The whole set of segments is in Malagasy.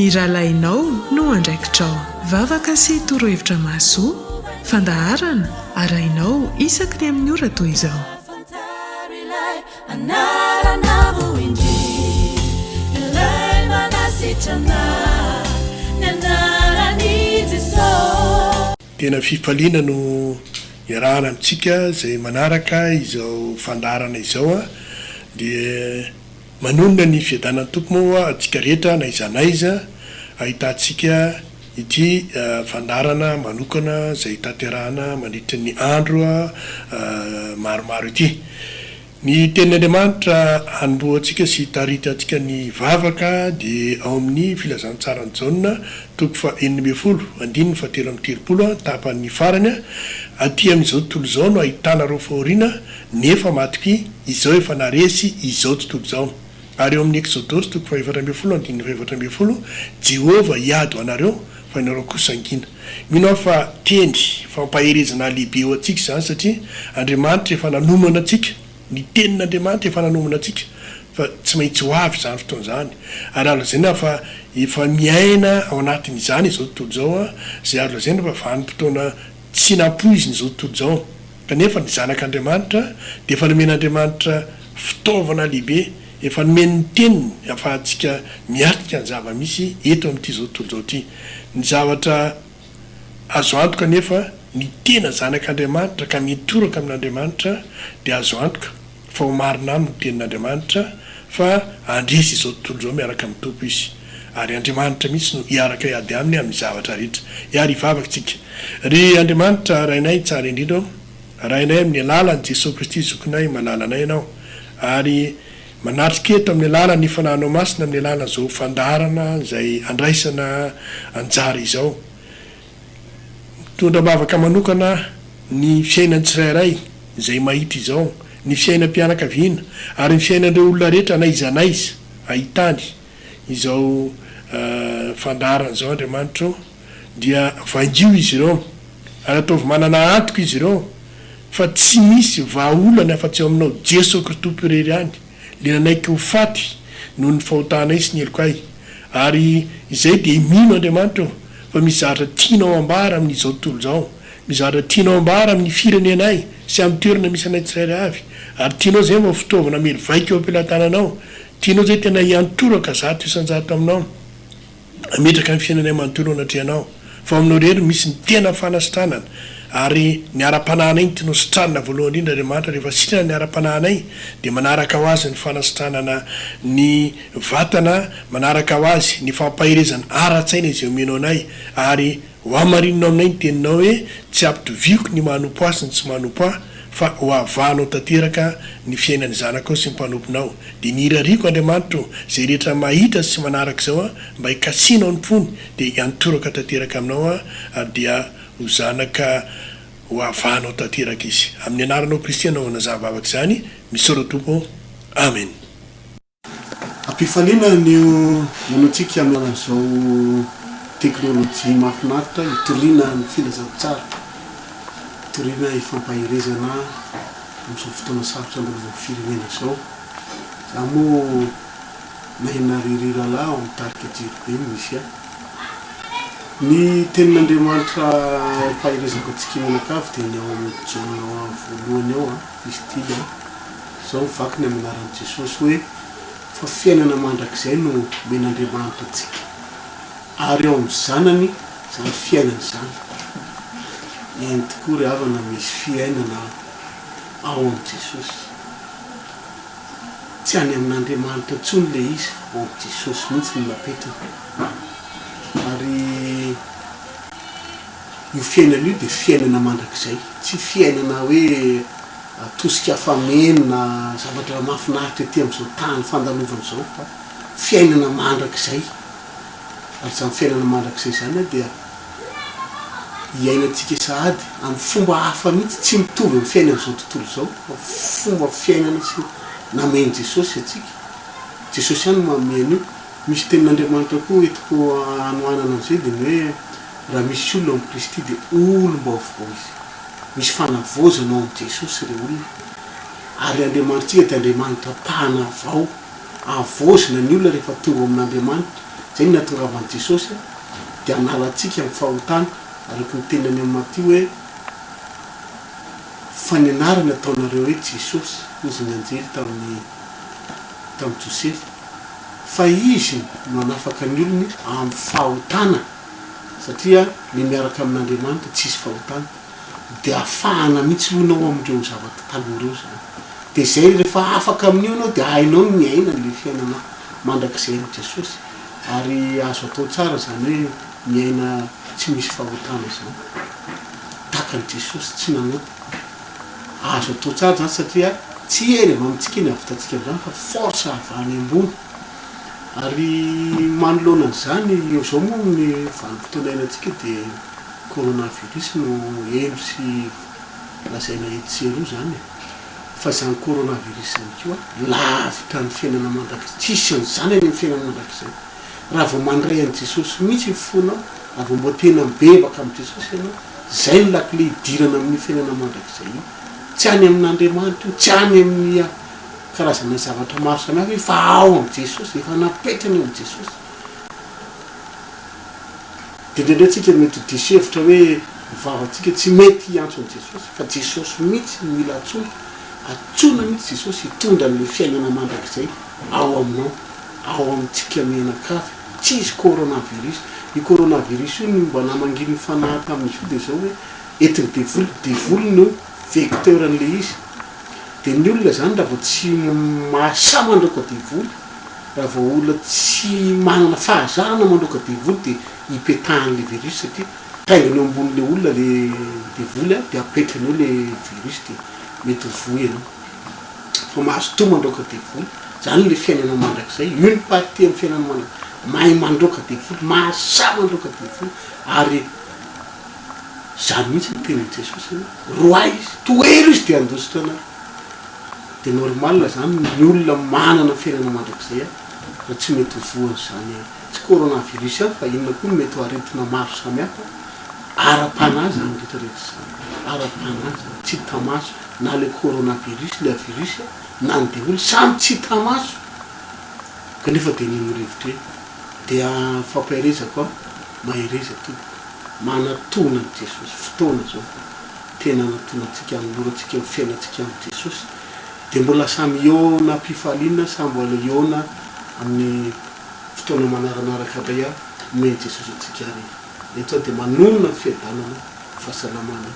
Ny rahalahinao no andraikitrao. Vavaka sy torohevitra mahasoa, fandaharana arahinao isaky ny amin'ny ora toy izao. Fantaro ilay anarana avo indrindra, ilay manasitrana, ny anaran'i Jesosy. Tena fifaliana no iarahana amintsika izay manaraka izao fandaharana izao dia Manonona ny fiadanan'ny Tompo moa antsika rehetra n'aiza n'aiza ahitantsika ity fandaharana manokana izay tanterahana mandritra ny andro maromaro ity. Ny Tenin'Andriamanitra hanombohantsika sy hitaritantsika ny vavaka dia ao amin'ny Filazantsaran'i Jaona toko faha 16 andininy faha 33 tapany farany, Aty amin'izao tontolo izao no ahitanareo fahoriana, Nefa matokia, izao efa naresy izao tontolo izao. Ary eo amin'ny Eksodosy toko faha-14 andininy faha-14, Jehovah hiady ho anareo, fa ianareo kosa hangina. Mino aho fa teny fampaherezana lehibe ho antsika izany satria Andriamanitra efa nanomana antsika, ny Tenin'Andriamanitra efa nanomana antsika fa tsy maintsy ho avy izany fotoana izany. Ary azo lazaina fa efa miaina ao anatin'izany izao tontolo izao, izay azo lazaina fa vanim-potoana tsy nampoizina izao tontolo izao. Kanefa ny Zanak'Andriamanitra dia efa nomen'Andriamanitra fitaovana lehibe, efa nomeny ny Teniny ahafahantsika miatrika ny zava-misy eto amin'ity izao tontolo izao ity. Ny zavatra azo antoka anefa, ny tena Zanak'Andriamanitra ka mitoraka amin'Andriamanitra dia azo antoka fa ho marina aminy ny Tenin'Andriamanitra fa handresy izao tontolo izao miaraka amin'ny Tompo izy. Ary Andriamanitra mihitsy no hiaraka hiady aminy amin'ny zavatra rehetra. Hiary hivavaka isika. Ry Andriamanitra Rainay tsara indrindra ô, Rainay amin'ny alalan'i Jesoa Kristy Zokinay malalanay Ianao, ary manatrika eto amin'ny alalan'ny Fanahinao Masina amin'ny alalan'izao fandaharana izay andraisana anjara izao. Mitondra am-bavaka manokana ny fiainan'ny tsirairay izay mahita izao, ny fiainam-pianakaviana, ary ny fiainan'ireo olona rehetra n'aiza n'aiza ahitany izao fandaharana izao Andriamanitra ô, dia vangio izy ireo ary ataovy manana antoka izy ireo fa tsy misy vahaolana afa-tsy ao aminao Jeso Kri Tompo irery ihany. le nanaiky ho faty noho ny fahotanay sy ny helokay, ary izay dia mino Andriamanitra ô fa misy zavatra tianao ambara amin izao tontolo izao, misy zavatra tianao ambara amin ny firenenay sy amin toerana misy anay tsirairay avy, ary tianao izay mba ho fitaovana mahery vaika eo am-pelatananao, tianao izay tena hiantoraka 100% aminao. Hametraka ny fiainanay manontolo eo anatrehanao, fa ao aminao irery no misy ny tena fanasitranana, ary ny ara-panahinay no tianao sitranina voalohany indrindra Andriamanitra, rehefa sitrana ny ara-panahinay dia manaraka ho azy ny fanasitranana ny vatana, manaraka ho azy ny fampaherezana ara-tsaina izay omenao anay, ary Ho hamarininao aminay ny teninao hoe, Tsy ampitoviako ny manompo ahy sy ny tsy manompo ahy, fa ho havahanao tanteraka ny fiainan'ny zanakao sy ny mpanomponao. Dia ny irariako, Andriamanitra ô, izay rehetra mahita sy manaraka izao aho, mba hikasihanao ny fony, dia hiantoraka tanteraka aminao aho, ary dia ho zanaka ho havahanao tanteraka izy. Amin'ny anaranao Kristy anaovana izany vavaka izany. Misaotra Tompo ô. Amen. Am-pifaliana ny manao antsika amin'ny alalan'izao teknolojia mahafinaritra hitoriana ny filazantsara, hitoriana hifampaherezana amin'izao fotoana sarotra andalovan'ny firenena izao. Za moa Nahina Riri Rahalahy ao amin'ny tarika Jiro Be no misy ahy. Ny tenin'Andriamanitra ampaherezako antsika mianakavy dia ny ao amin'ny Jaona voalohany ao, epistily. Izao ny vakiny amin'ny anaran'i Jesosy hoe, Fa fiainana mandrakizay no omen'Andriamanitra antsika, ary ao amin'ny Zanany izany fiainana izany. Eny tokoa ry havana, misy fiainana ao amin'i Jesosy. Tsy any amin'Andriamanitra intsony ilay izy fa ao amin'i Jesosy mihitsy no napetrany. Ary io fiainana io dia fiainana mandrakizay, tsy fiainana hoe tosika hafameno na zavatra mahafinaritra ety amin'izao tany fandalovana izao fa fiainana mandrakizay. Ary izany fiainana mandrakizay izany dia iainantsika sahady amin'ny fomba hafa mihitsy, tsy mitovy amin'ny fiainan'izao tontolo izao fa fomba fiainana sy namen'i Jesosy antsika. Jesosy ihany no manome an'io. Misy tenin'Andriamanitra koa entiko hanohanana an'izay dia ny hoe raha misy olona ao amin'i Kristy dia olom-baovao izy. Misy fanavaozana ao amin'i Jesosy ireo olona. Ary Andriamanitsika dia Andriamanitra mpanavao. Havaozina ny olona rehefa tonga ao amin'Andriamanitra. Izay no nahatongavan'i Jesosy dia hanala antsika amin'ny fahotana araka ny teniny any amin'ny Matio hoe fa ny anarany ataonareo hoe Jesosy, hozy ny anjely tamin'i tamin'i Josefa, fa Izy no hanafaka ny olony amin'ny fahotana, satria ny miaraka amin'Andriamanitra tsisy fahotana, dia afahana mihitsy hono ao amin'ireo zavatra taloha ireo izany. Dia izay rehefa afaka amin'io ianao dia hainao ny miaina an'ilay fiainana mandrakizay amin'i Jesosy, ary azo atao tsara izany hoe miaina tsy misy fahotana izany, tahaka an'i Jesosy tsy nanota. Azo atao tsara izany satria tsy hery avy amintsika ny havitantsika an'izany fa force avy any ambony. Ary manoloana an'izany, eo izao moa ny vanim-potoana iainantsika dia coronavirus no heno sy lazaina etsy sy eroa izany e. Fa izany coronavirus izany koa lavitra ny fiainana mandrakizay, tsisy an'izany any amin'ny fiainana mandrakizay. Raha vao mandray an'i Jesosy mihitsy ny fonao, raha vao mba tena mibebaka amin'i Jesosy ianao, izay no lakile hidirana amin'io fiainana mandrakizay io. Tsy any amin'Andriamanitra io, tsy any amin'ny karazana zavatra maro samihafa io fa ao amin'i Jesosy, efa napetrany ao amin'i Jesosy. Dia indraindray tsika mety ho diso hevitra hoe ny vavantsika tsy mety hiantso an'i Jesosy, fa Jesosy mihitsy no mila antsoina, antsoina mihitsy Jesosy hitondra an'ilay fiainana mandrakizay ao aminao. ao amintsika mianakavy, tsy izy coronavirus, io coronavirus io ny mba namangian'ny fanahy tamin'izy io dia izao hoe entin'ny devoly, devoly no vecteur an'ilay izy, dia ny olona izany raha vao tsy mahasahy mandroaka devoly, raha vao olona tsy manana fahazarana mandroaka devoly dia ipetahan'ilay virus satria taingina eo ambonin'ilay olona ilay devoly dia apetrany eo ilay virus dia mety ho voa ianao. Fa mazotoa mandroaka devoly, zany le fiainana mandrakizay, une partie am fiainana mandrakizay, mahay mandroaka devoly, mahasahy mandroaka devoly, ary zany mihitsy ny tenin'i Jesosy hoe roahy izy, tohero izy de handositra anareo, de normal zany ny olona manana fiainana mandrakizay raha tsy mety ho voan'izany tsy coronavirus ihany fa inona koa no mety ho aretina maro samihafa ara-panahy zany rehetra rehetra zany, ara-panahy zany, tsy hita maso. na le coronavirus le virus na ny devoly samy tsy hita maso kanefa dia ny mirivotra eny dia fampaherezako an mahereza tompoko manatona an'i Jesosy fotoana zao tena anatonantsika anolorantsika ny fiainantsika amin'i Jesosy dia mbola samy hihaona am-pifaliana samy mbola hihaona amin'ny fotoana manaranaraka indray aho omen'i Jesosy antsika ary eto aho dia manonona ny fiadanana Fahasalamana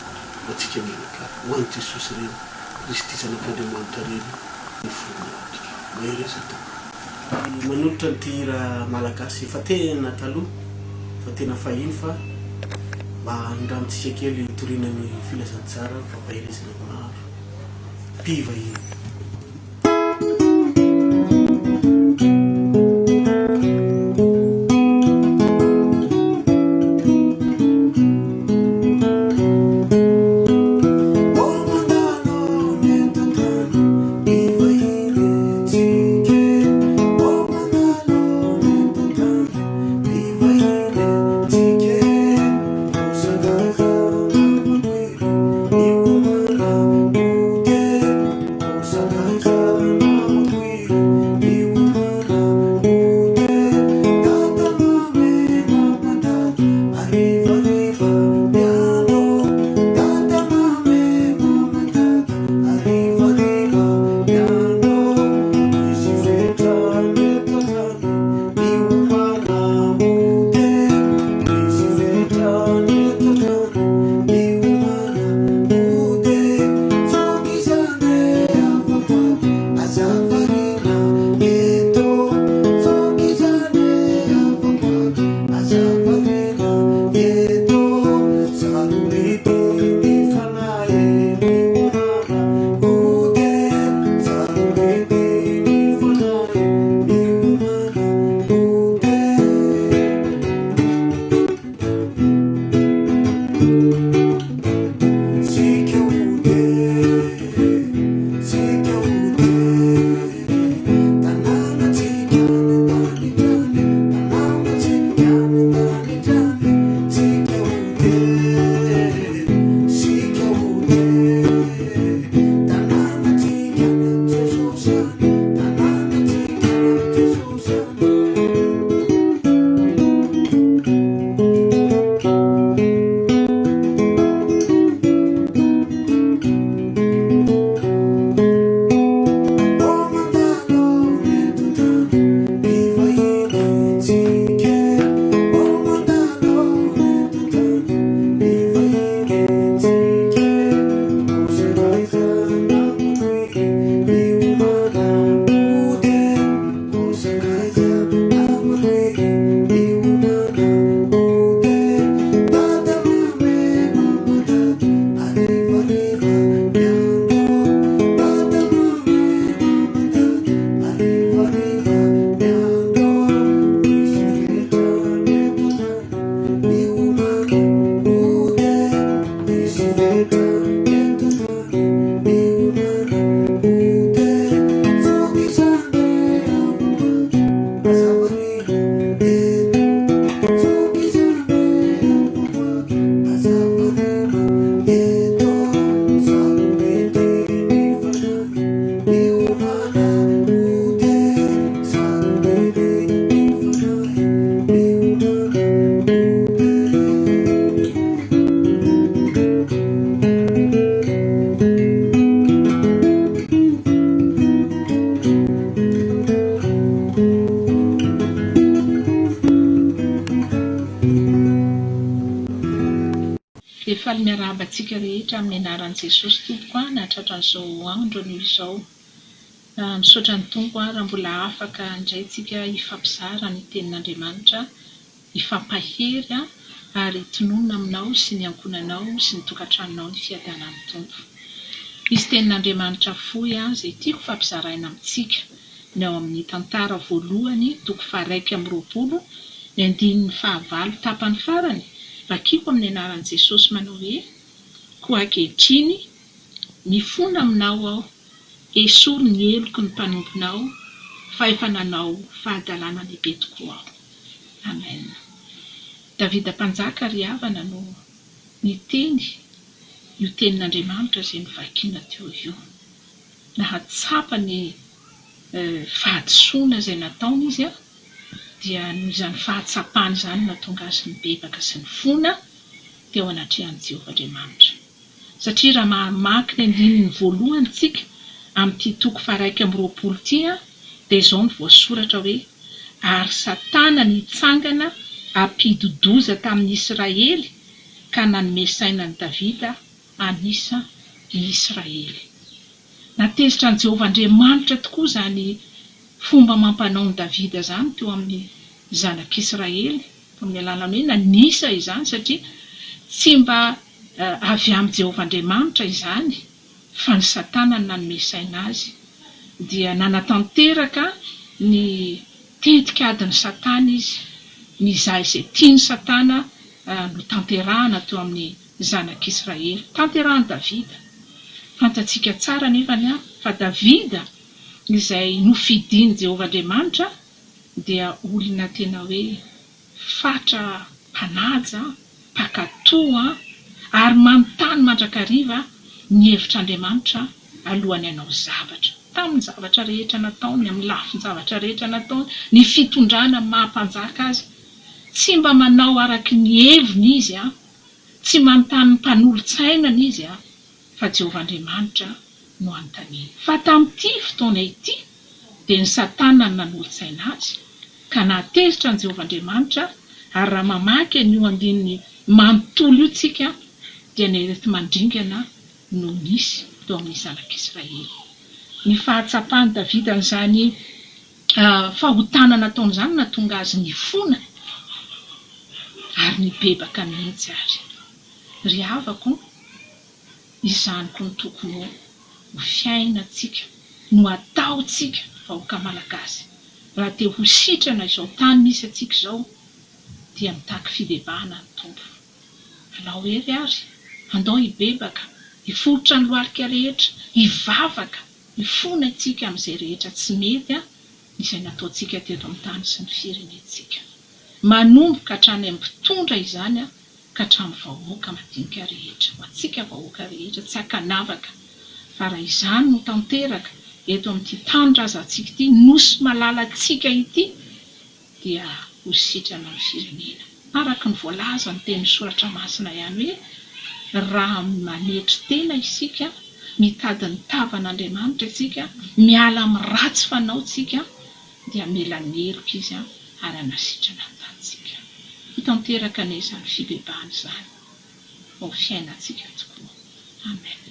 ho antsika mianakavy, ho an'i Jesosy Reny, Kristy Zanak'Andriamanitra Reny ny voninahitra. Mahereza Tompo. Manolotra an'ity hira malagasy efa tena taloha, efa tena fahiny fa mba hindramintsika kely hitoriana ny filazantsara fampaherezana ny maro. Mpivahiny. Faly miarahaba antsika rehetra amin'ny anaran'i Jesosy Tompoko aho nahatratra an'izao andro anio izao. Misaotra ny Tompo aho raha mbola afaka indray tsika hifampizara ny tenin'Andriamanitra, hifampahery ary tononina aminao sy ny ankohonanao sy ny tokantranonao ny fiadanan'ny Tompo. Misy tenin'Andriamanitra fohy izay tiako fampizaraina amintsika. Ny ao amin'ny Tantara voalohany toko faha-21, ny andininy fahavalo tapany farany, vakiko amin'ny anaran'i Jesosy manao hoe, Koa ankehitriny, mifona aminao aho, esory ny heloky ny mpanomponao, fa efa nanao fahadalana lehibe tokoa aho. Amen. Davida mpanjaka ry havana no niteny io tenin'Andriamanitra izay novakiana teo io. Nahatsapa ny fahadisoana izay nataony izy dia noho izany fahatsapany izany no nahatonga azy nibebaka sy nifona teo anatrehan'i Jehovah Andriamanitra. Satria raha mamaky ny andininy voalohany isika amin'ity toko faha-21 ity dia izao no voasoratra hoe, Ary Satana nitsangana hampidi-doza tamin'ny Israely ka nanome saina an'i Davida hanisa ny Israely. Nahatezitra an'i Jehovah Andriamanitra tokoa izany fomba amam-panaon'i Davida izany teo amin'ny zanak'Israely, tamin'ny alalan'ny hoe nanisa izany, satria tsy mba avy amin'i Jehovah Andriamanitra izany, fa ny Satana no nanome saina azy. Dia nanatanteraka ny tetik'adin'i Satana izy, nizaha izay tian'i Satana notanterahana teo amin'ny zanak'Israely. Tanterahan'i Davida. Fantatsika tsara anefa fa Davida izay nofidin'i Jehovah Andriamanitra dia olona tena hoe fatra mpanaja, mpankatò, ary manontany mandrakariva ny hevitr'Andriamanitra alohan'ny hanao zavatra. Tamin'ny zavatra rehetra nataony, amin'ny lafin-javatra rehetra nataony, ny fitondrana maha mpanjaka azy, tsy mba manao araka ny heviny izy, Tsy manontany ny mpanolo-tsainany izy fa Jehovah Andriamanitra no anontaniany. Fa tamin'ity fotoana ity dia ny Satana no nanolo-tsaina azy, ka nahatezitra an'i Jehovah Andriamanitra, ary raha mamaky an'io andininy manontolo io tsika dia ny areti-mandringana no nisy teo amin'ny zanak'Israely. Ny fahatsapan'i Davida an'izany fahotana nataony izany no nahatonga azy nifona ary nibebaka mihitsy ary. Ry havako, izany koa no tokony ho fiainantsika, no ataontsika vahoaka Malagasy raha te ho sitrana izao tany misy antsika izao dia mitaky fibebahana ny Tompo. Alao hery ary, andao hibebaka, hiforitra ny lohalika rehetra, hivavaka, hifona isika amin'izay rehetra tsy mety izay nataontsika teto amin'ny tany sy ny firenentsika. Manomboka hatrany amin'ny mpitondra izany ka hatramin'ny vahoaka madinika rehetra, ho antsika vahoaka rehetra tsy ankanavaka, fa raha izany no tanteraka eto amin'ity tanindrazantsika ity, nosy malalantsika ity, dia ho sitrana ny firenena. Araka ny voalazan'ny tenin'ny Soratra Masina ihany hoe raha manetry tena isika, mitady ny tavan'Andriamanitra isika, miala amin'ny ratsy fanao isika, dia hamela ny heloka Izy ary hanasitrana ny tanintsika. Ho tanteraka anie izany fibebahana izany ao fiainantsika tokoa. Amen.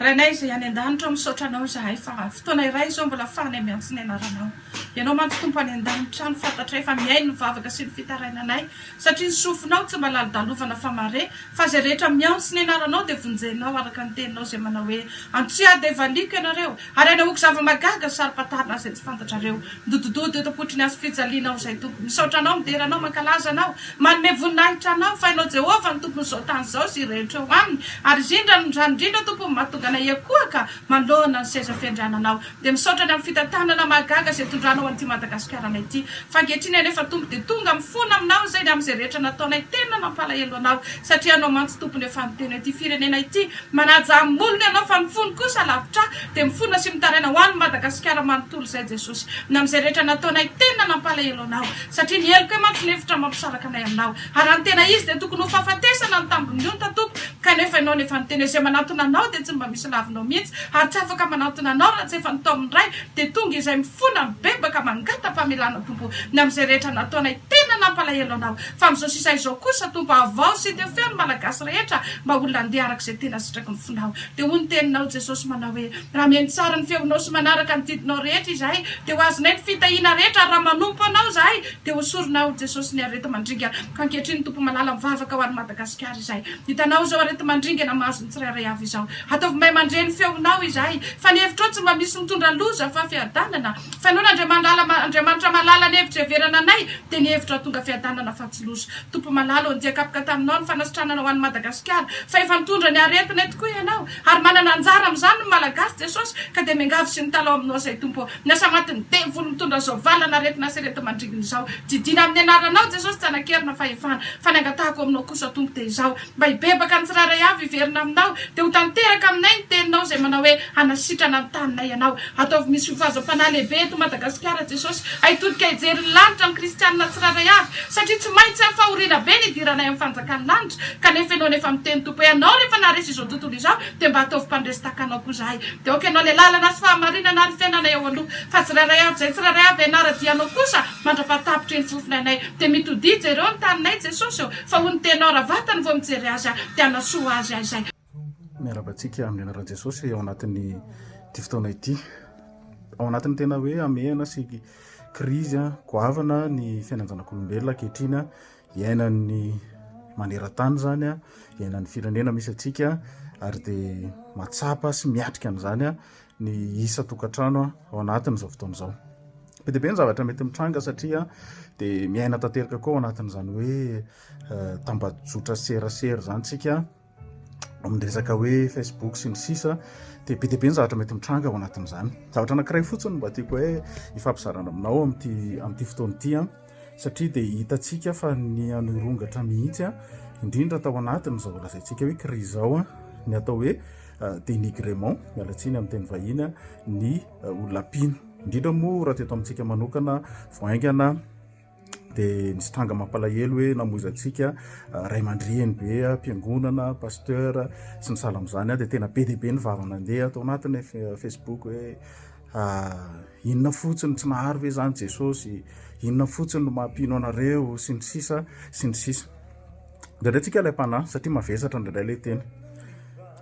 Rainay izay any an-danitra ô misaotra anao izahay fa fotoana iray izao mbola afahanay miantso ny anaranao. Ianao mantsy Tompo any an-danitra any fantatray fa mihaino ny vavaka sy ny fitarainanay satria ny sofinao tsy mba lalodalovana fa mare fa izay rehetra miantso ny anaranao dia vonjenao araka ny teninao izay manao hoe antsoy ahy dia valiako ianareo ary anehoako zava-mahagaga sy saro-pantarina izay tsy fantatrareo. Midodododo eto am-potry ny hazo fijaliana aho izay Tompo. Misaotra Anao, midera Anao, mankalaza Anao, manome voninahitra Anao, fa Ianao Jehovah no Tompon'izao tany izao sy ireo rehetra eo aminy, ary indrindra indrindra indrindra Tompo no mahatonga anay hiankohoka manoloana ny seza fiandriananao. Dia misaotra ny amin'ny fitantanana mahagaga izay itondranao an'ity Madagasikara-nay ity. Fa ankehitriny anefa Tompo dia tonga mifona Aminao izay ny amin'izay rehetra nataonay tena nampalahelo Anao, satria Ianao mantsy Tompo no efa niteny hoe ity firenena ity Manaja amin'ny molony ianao fa ny fony kosa lavitra ahy dia mifona sy mitaraina ho an'i Madagasikara manontolo izay Jesosy ny amin'izay rehetra nataonay tena nampalahelo anao satria ny helokay mantsy no efitra mampisaraka anay aminao ary raha ny tena izy dia tokony ho fahafatesana ny tambin'ny onta Tompo kanefa ianao no efa niteny hoe izay manantona anao dia tsy mba misy lavinao mihitsy ary tsy afaka manantona anao raha tsy efa notaomin'ny Ray dia tonga izay mifona mibebaka mangata-pamelana Tompo ny amin'izay rehetra nataonay tena. tena nampalahelo Anao. Fa amin'izao sisa izao kosa, Tompo, havao sy tefeo ny Malagasy rehetra mba olona handeha araka izay tena sitraky ny fonao. Dia hoy ny Teninao, Jesosy, manao hoe, Raha mihaino tsara ny feonao sy manaraka ny didinao rehetra izahay, dia ho azonay ny fitahiana rehetra, ary raha manompo Anao izahay, dia hosorinao, Jesosy, ny areti-mandringana. Ka ankehitriny, Tompo malala, mivavaka ho an'i Madagasikara izahay. Hitanao izao areti-mandringana mahazo ny tsirairay avy izao. Ataovy mahay mandre ny feonao izahay, fa ny hevitrao tsy mba misy mitondra loza fa fiadanana. Fa ianao Andriamanalala, Andriamanitra malala ny hevitra iheverana anay, dia ny hevitra tonga fiadanana fa tsy loza. Tompo malala ô, nidian-kapoka taminao ny fanasitranana ho an'i Madagasikara, fa efa nitondra ny aretinay tokoa ianao, ary manana anjara amin'izany ny Malagasy Jesosy, ka dia miangavy sy mitalaho aminao izay Tompo ô. Ny asa matin'ny devoly mitondra izao valan'aretina sy areti-mandringina izao, didiana amin'ny anaranao Jesosy tsy hanan-kery na fahefana, fa ny angatahako aminao kosa Tompo dia izao, Mba hibebaka ny tsirairay avy hiverina aminao, dia ho tanteraka aminay ny teninao izay manao hoe, Hanasitrana ny taninay Ianao. Ataovy misy fifazam-panahy lehibe eto Madagasikara Jesosy, hitodika hijery ny lanitra ny kristianina tsirairay avy, satria tsy maintsy amin'ny fahoriana be ny hidiranay amin'ny fanjakan'ny lanitra, kanefa Ianao nefa miteny Tompo hoe, Ianao rehefa naharesy izao tontolo izao, dia mba ataovy mpandresy tahaka Anao koa izahay. Dia aoka Ianao ilay lalana sy fahamarinana ary fiainana eo aloha, fa tsirairay avy izay tsirairay avy hanara-dia Anao kosa mandra-pahatapitry ny fofonainay. Dia mitodia jereo ny taninay Jesosy ô! Fa hoy ny tenor vatany vao mijery azy aho dia hanasoa azy aho izay. Miarahaba antsika amin'ny anaran'i Jesosy ao anatin'ity fotoana ity. Ao anatin'ny tena hoe hamehana sy krizy goavana ny fiainan-janak'olombelona ankehitriny, iainan'ny maneran-tany izany, iainan'ny firenena misy antsika ary dia mahatsapa sy miatrika an'izany ny isan-tokantrano ao anatin'izao fotoana izao. Be dia be ny zavatra mety mitranga satria dia miaina tanteraka koa ao anatin'izany hoe eh, tambajotra serasera izany tsika amin'ny resaka hoe Facebook sy ny sisa dia be dia be ny zavatra mety mitranga ao anatin'izany. Zavatra anankiray fotsiny mba tiako hoe hifampizarana aminao amin'ity amin'ity fotoana ity an, satria dia hitantsika fa ny hanorongatra mihitsy an, indrindra tao anatin'izao lazaintsika hoe krizy izao an, ny atao hoe Denigrement, miala tsiny amin'ny teny vahiny, ny olona mpino. Indrindra moa raha teto amintsika manokana vao haingana dia nisy tranga mampalahelo hoe namoizantsika ray aman-dreny be, mpiangonana, pasteur sy ny sahala amin'izany dia tena be dia be ny vava nandeha tao anatin'ny Facebook hoe inona fotsiny tsy nahary ve izany Jesosy, inona fotsiny no maha-mpino anareo sy ny sisa sy ny sisa. Indraindray tsika alaim-panahy satria mavesatra indraindray ilay teny.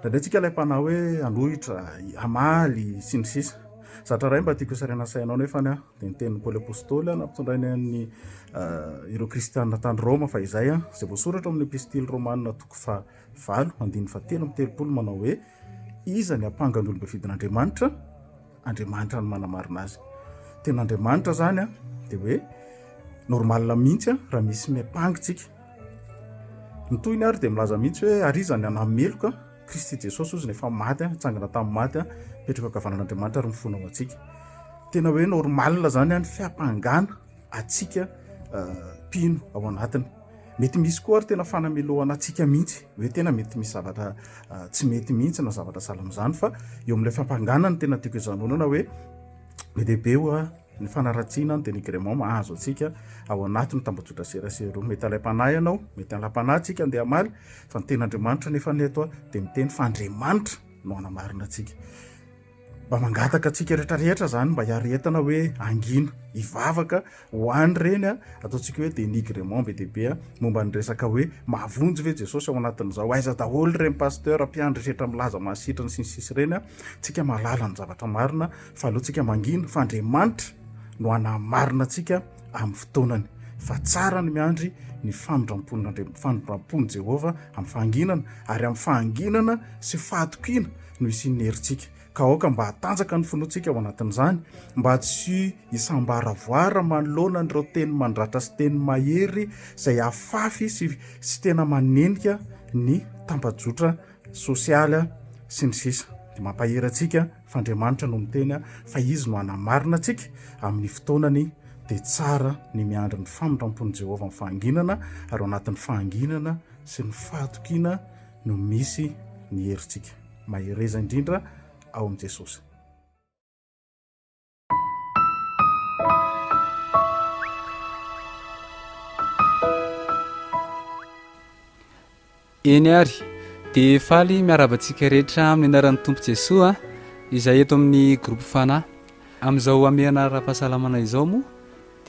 Indraindray tsika alaim-panahy hoe hanohitra, hamaly sy ny sisa. Zatra iray mba tiako hisarihana sainao nefa ny dia ny tenin'i Paoly Apostoly nampitondrainy an'ny eh, ireo kristianina tany Roma fa izay izay voasoratra ao amin'ny epistily romana toko fahavalo andininy fahatelo amby 30 manao hoe iza ny ampanga ny olom-boafidin'Andriamanitra Andriamanitra no manamarina azy. Tena Andriamanitra zany a, dia hoe normal mihitsy a raha misy miampanga tsika. Ny tohiny ary dia milaza mihitsy hoe ary iza ny hanameloka Kristy Jesosy ozy nefa maty a, nitsangana tamin'ny maty a, mipetraka ankavanan'Andriamanitra ary mifona ho antsika. Tena hoe normal zany a ny fiampangana antsika mpino ao anatiny. Mety misy koa ary tena fanamelohana antsika mihitsy, hoe tena mety misy zavatra tsy mety mihitsy na zavatra sahala amin'izany fa eo amin'ilay fampangana no tena tiako hijanonana hoe be dia be hoa ny fanaratsiana ny dénigrement mahazo antsika ao anatin'ny tambajotra serasera io. Mety alaim-panahy ianao, mety alaim-panahy antsika andeha hamaly fa ny tenin'Andriamanitra nefa ny eto dia miteny fa Andriamanitra no hanamarina antsika. Mba mangataka antsika rehetra rehetra zany mba hiaretana hoe hangina, hivavaka ho an'ireny ataontsika hoe dénigrement be dia be momba ny resaka hoe mahavonjy ve Jesosy ao anatin'izao, aiza daholo ireny pasteur mpiandry rehetra milaza mahasitrana sy ny sisa ireny, tsika mahalala ny zavatra marina fa aleo tsika mangina fa Andriamanitra no hanamarina antsika amin'ny fotoanany fa tsara ny miandry ny famindrampon'Andriamanitra Jehovah amin'ny fahanginana ary amin'ny fahanginana sy fahatokiana no hisian'ny herintsika, ka aoka mba hatanjaka ny finoantsika ao anatin'izany, mba tsy hisambaravoara manoloana an'ireo teny mandratra sy teny mahery izay afafy sy sy tena manenika ny tambajotra sosialy sy ny sisa. Dia mampahery antsika fa Andriamanitra no miteny fa Izy no hanamarina antsika amin'ny fotoanany, dia tsara ny miandry ny famindrampon'i Jehovah amin'ny fahanginana, ary ao anatin'ny fahanginana sy ny fahatokiana no misy ny herintsika. Mahereza indrindra ao amin'i Jesosy. Eny ary, dia faly miarahaba antsika rehetra amin'ny anaran'ny Tompo Jesoa izay eto amin'ny groupe Fanahy. Amin'izao hamehana ara-pahasalamana izao moa.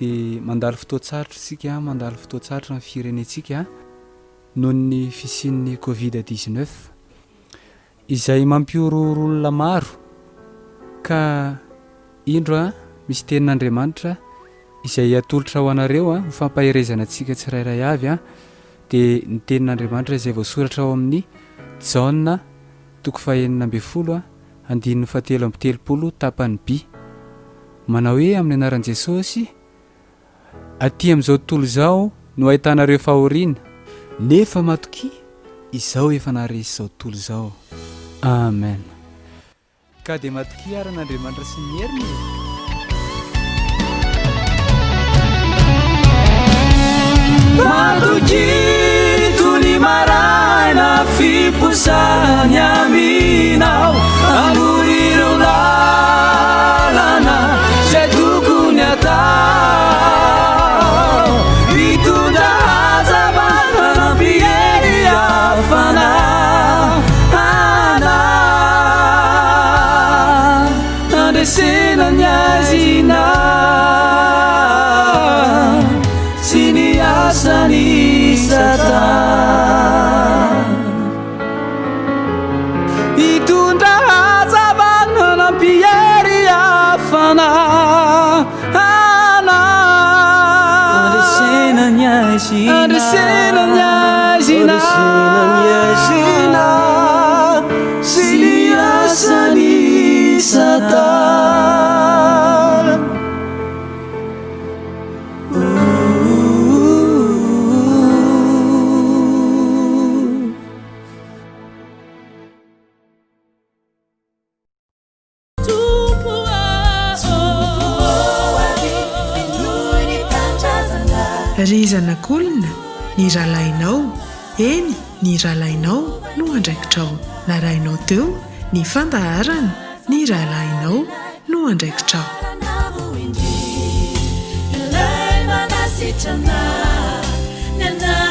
dia mandalo fotoan-tsarotra isika, mandalo fotoan-tsarotra ny firenentsika noho ny fisian'ny covid 19 izay mampihorohoro olona maro ka indro a misy tenin'Andriamanitra izay atolotra ho anareo a ho fampaherezana antsika tsirairay avy a dia ny tenin'Andriamanitra izay voasoratra ao amin'ny Jaona toko fahenina ambinifolo a andininy fahatelo amby telopolo tapany by manao hoe amin'ny anaran'i Jesosy Aty amin'izao tontolo izao no ahitanareo fahoriana, nefa matokia, Izaho efa naharesy izao tontolo izao. Amen. Ka dia matokia ary an'Andriamanitra sy ny heriny e! Matokia toy ny maraina fiposany aminao Anoro ireo lalana izay tokony atao Hitondra hazavana hanampy hery hafana Handresena ny haizina sy ny asan'i Satana. Hitondra hazavana hanampy hery hafana. Handresena ny haizina. Handresena ny haizina. Handresena ny haizina sy ny asan'i Satana. Ry zanak'olona, ny rahalahinao, eny, ny rahalahinao no andraikitrao. Narahinao teo ny fandaharana, ny rahalahinao no andraikitrao. Ilay manasitrana ny anarana.